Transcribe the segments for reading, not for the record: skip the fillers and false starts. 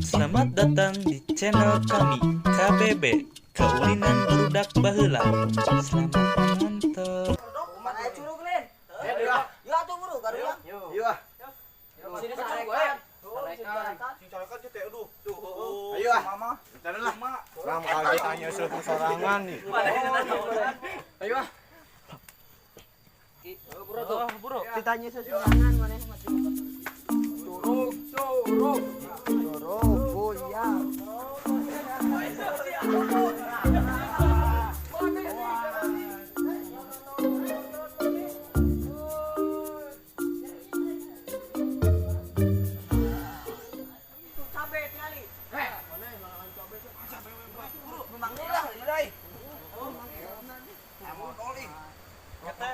Selamat datang di channel kami, KBB, Kaulinan Barudak Baheula. Selamat menonton. Mana curug lain? Ya atuh buru garulang. Yuk ah. Sini sarekan. Sing carekan teh aduh. Tuh. Ayo ah. Mama. Rencana lah. Orang kaget tanya sorangan nih. Ayo ah. Buru tuh, buru. Ditanya sesorangan maneh mah. Curug, curug. Curug goyang. Cabe tingali. Eh, mana yang makan cabe sih? Cabe buru. Memang lah, euy. Modol ih.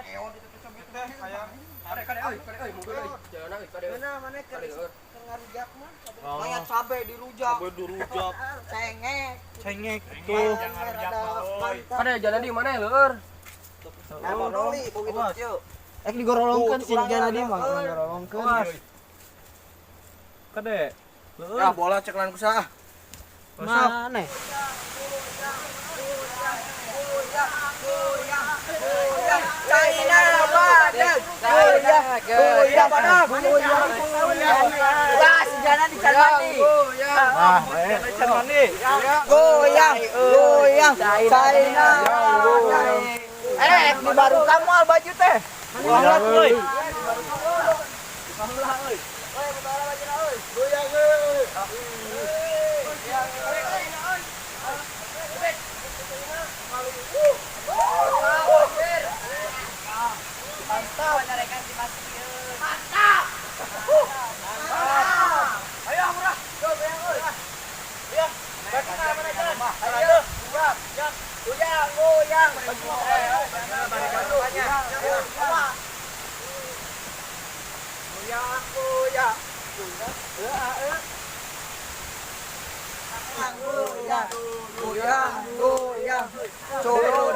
Eon itu cabe teh hayang. Kade kade euy, kade euy, mobil euy. Jalan euy, kade. Mana mana keur ngarujak mah. Banyak cabe dirujak. Cabe dirujak. Cengek. Cengek tuh. Kade jalan di mana leur? Nah, modol ih begitu kieu. Ek digorolongkeun sih jalan di mah, digorolongkeun. Kade. Ya bola ceklan ku saah. Mana? China badak, goyang, goyang badak, goyang, goyang, sejana di can mandi. Ah, can mandi. Goyang, goyang, China. Eh, di baru kamu al baju teh. Ulah euy. Ulah euy. Euy, botol baju euy. Goyang euy. Mantap. Mantap. Mantap. Ayo murah. Yo, goyang euy. Ya. Baju mana jalan? Ayo. Siap. Goyang, goyang. Goyang, goyang. Goyang, goyang, goyang. Curug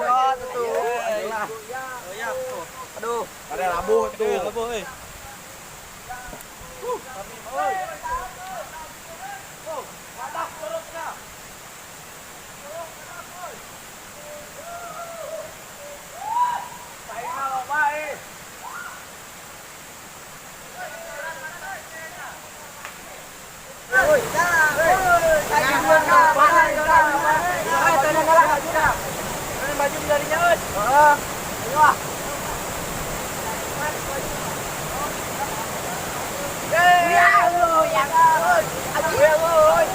tuh. Aduh, ada labuh tuh. Labuh euy. Mantap curugna. Saina loba euy. Woi, baju darinya euy. Heeh. Ayo ah. Ya lu yang euy. Aji euy.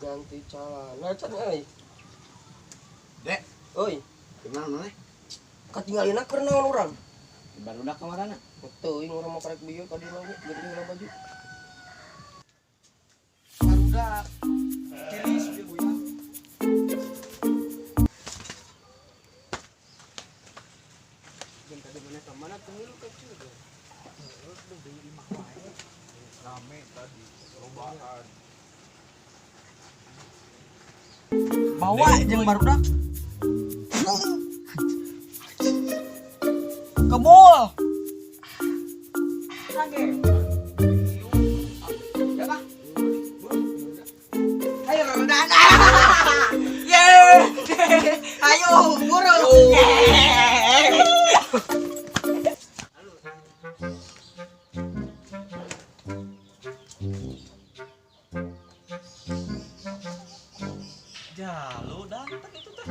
Ganti celana can euy. Dek. Euy, Gimana maneh? Katinggalina keur naon urang? Barudak ka marana? Teuing urang mah karek bieu ka dieu lagi, ganti heula baju. Barudak. Tiris bieu goyang. Jeung tadi maneh ka mana teu ngilu ka cuy. Rame tadi, lobaan. Bawa jeung barudak. Kebul. Ayo redana. Yeay. Ayo buru. Jalu datang itu teh.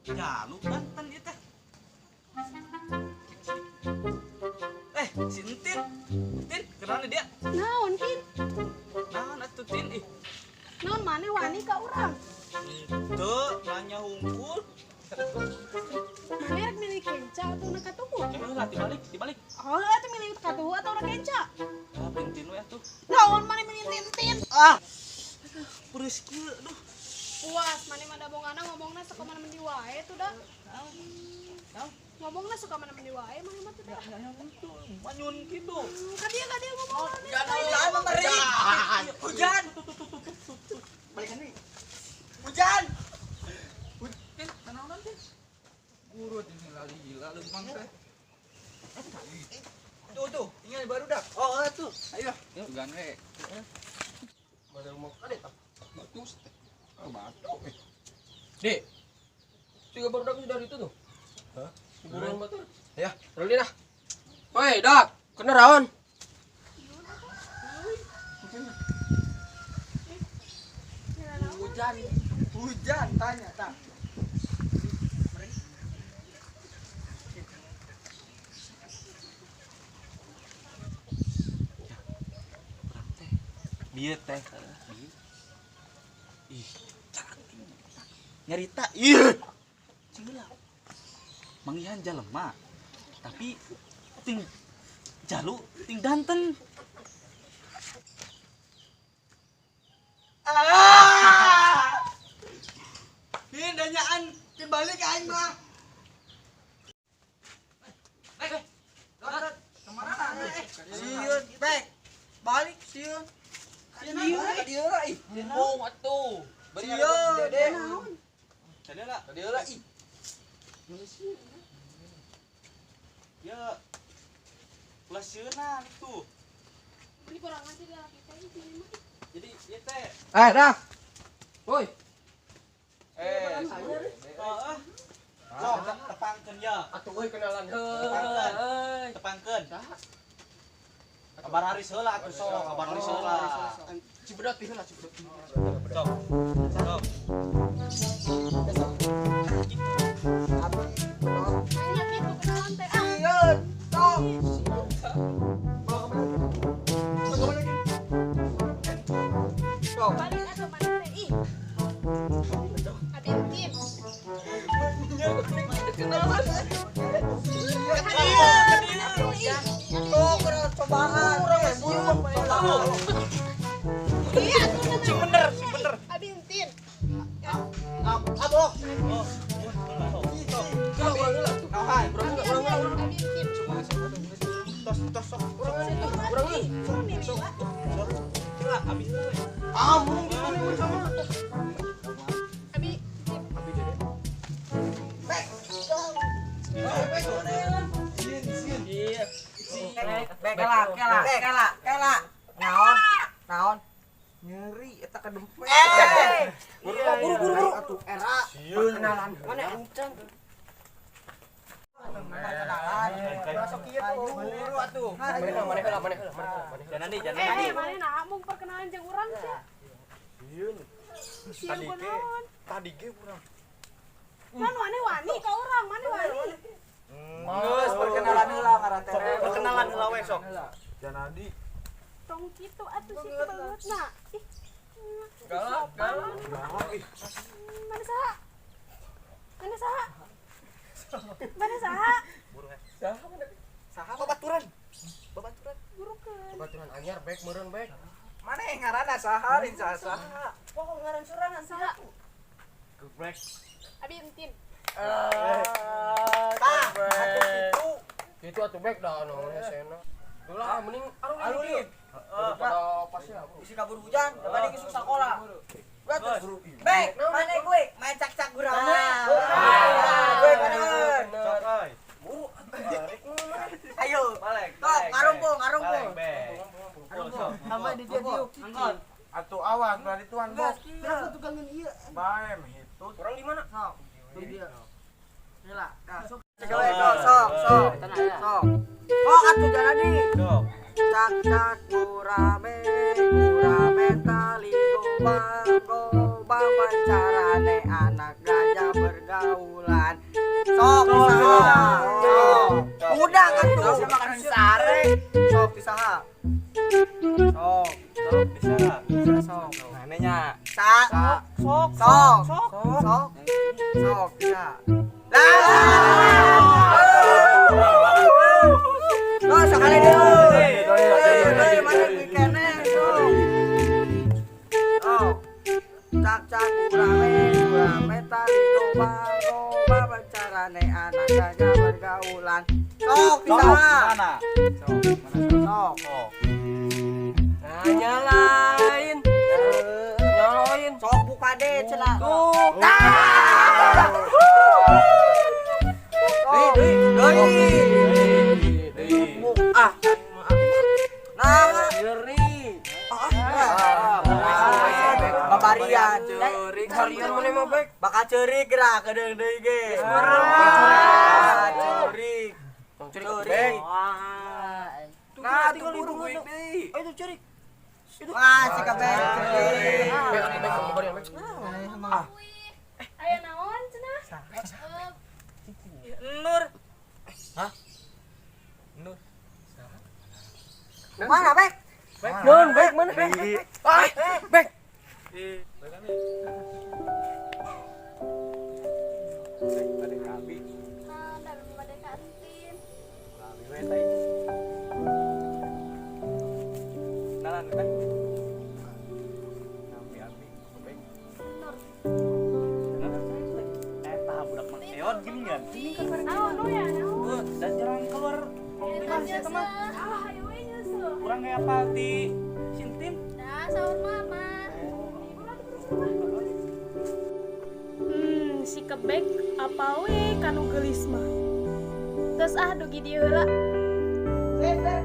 Jalu datang itu teh. Si Entin. Tin, kenapa dia? Naon, Tin? Naon atuh Tin ih. Naon maneh wani ka urang? Teu, nanya hungkul. Maneh rek milih kenca atau na katuhu? Lah dibalik, dibalik. Oh, atuh milih katuhu atau na kenca? Ah, bentin we atuh. Naon maneh milih Tintin? Ah. Aduh, peureuh kieu aduh. Puas, maneh mah dabongana ngomongna sakumaha mendi wae tuh da. Ngomongna suka mana-mana wae maneh mah teh. Manyun kitu. Ka dieu ngomong. Hujan mah meri. Hujan. Balikan deui. Hujan. Tin, nanaonan tin? Guru ini lali gila leumpang teh. Tuh tuh, tinggal baru dah. Oh, tuh. Ayo. Sugan we. Mana rumah kade tah? Batu teh. Ah, batu. Dek. Tiga baru dak dari itu tuh. Hah? Buruan batur. Ya. Ruli dah. Woi, dak. Kena raon. Hujan. Hujan tanya tak. Bieu teh. Ih, cantik. Nyarita, ih. Cinggeula. Manggihan jelema. Tapi ting jalu ting danten. Ah! Ini danyaan kembali ke aing mah. Eh, Kemana? Sieun, bek. Balik sieun. Sieun dia lah ih. Mumpung atuh. Sieun. Tadi lah. Dia lah ih. Ya. Ulah sieunan itu. Ini kurangan sih laki teh ini mah. Jadi ieu teh. Eh, dah. Woi. Eh, Heeh. Sok tepangkeun ya. Atuh euy kenalan heuh. Tepangkeun. Kabar haris heula atuh sok, kabar haris heula. Cibedat heula, cibedat. Sok. Sok. Aing kitu kenalan teh. Ah, Sieun. Tok. Tok. balik atuh maneh teh. Ih. Abi Tin. Tok kurang cobaan. Sieun. Iya atuh Sing bener, sing bener. Abi Tin. Abok. Oh, sok. Sok. Kurang heula tuh. Nahan. Abi Tin. Tos tos sok. Kurang heula. Sok. Heula abi heula. Ah, mung gitu sama. Abi Tin. Abi dede. Bek. Bek. Iya. Bek kela kela kela kela. Naon? Naon? Nyeri eta kedempet. Buru buru buru buru. Atuh era Perkenalan. Mana encan? perkenalan. Masuk kieu tuh. Buru atuh. Mana heula, mana heula, mana heula, mana heula. Jangan nih, jangan Eh, nih. mana nah mung perkenalan jeung urang sih. Sieun. Sieun kunaon? Tadi ge urang. Kan maneh wani ka urang, maneh wani. Geus perkenalan heula ngaran teh. Sok perkenalan heula we sok. Janadi. Tong kitu atuh sih beungeutna. Ih. Galak, galak. Galak ih. Mana saha? Mana saha? Mana saha? Saha babaturan? Babaturan. Burukeun. Baturan anyar bek meureun bek. Mana yang ngaranna saha lain saha saha. Wah, ngaran sorangan saha? Gebrek. Abi Tin. Tah, atuh kitu. Kitu atuh bek dah anu hesena. Ulah mending Alulin. Daripada pas ya. Isi kabur hujan, dibanding isuk sekolah. Bek, mana gue? Main cak-cak gurame. Gue bener. Sok euy. Ayo. Balik. Tok, ngarumpung, ngarumpung. Balik, bek. Ngarumpung. Sama di dia diuk. Angkot. Atuh awas berarti tuan bos. Berapa tukangan ieu? Bae hitut. Orang di mana? Sok. Dia. Heula. Nah, sok. Sok, sok, sok. Sok. Oh, atuh janadi. Sok. Cak cak gurame, gurame tali gobang, gobang mancarane anak gajah bergaulan. Sok saha. Sok. Udah atuh. Makanan sare. Sok saha. Sok. Sok bisa. Sok. Manehnya. Sa. Sok. Sok. Sok. Sok. Sok bisa. Lah. Oh, sekali deui. Deui, mana weekendnya, sok. Oh. Cak cak gurame, gurame tali gobang, gobang. Carane anak gajah bergaulan. Sok di sana. Sok, mana Sok. sok? Nah, nyalain. Nyalain. Sok buka deh cenah. Tuh. Nah. Deui, deui. Deui. Ah. Nah, Nyeri. babarian. Cerik. Harian mana mah baik. Bakal ceurik gerak kedeung deui ge. Merem. Ceurik. Cerik. Ceurik. Nah, tinggal itu deui. Ayo cerik. Wah, si kabeh ceurik. Baik, baik, babarian baik. Aya naon cenah? Nur. Hah? Nur. Mana, Bek? Non, baik mana? Baik. Ah, baik. Bade kabi. Nah, dari bade kantin. Abi we teh. Nalan teh. Nami abi baik. Nur. Eta budak mah eon gini kan. Naon nu ya naon? Dan jarang keluar Eta mah. Ah, ayo we nyusul. kurang kayak apa di Sintin. Nah, saur mama. Si kebek apa we kanu geulis mah. Terus ah dugi dieu heula. Sip, sip,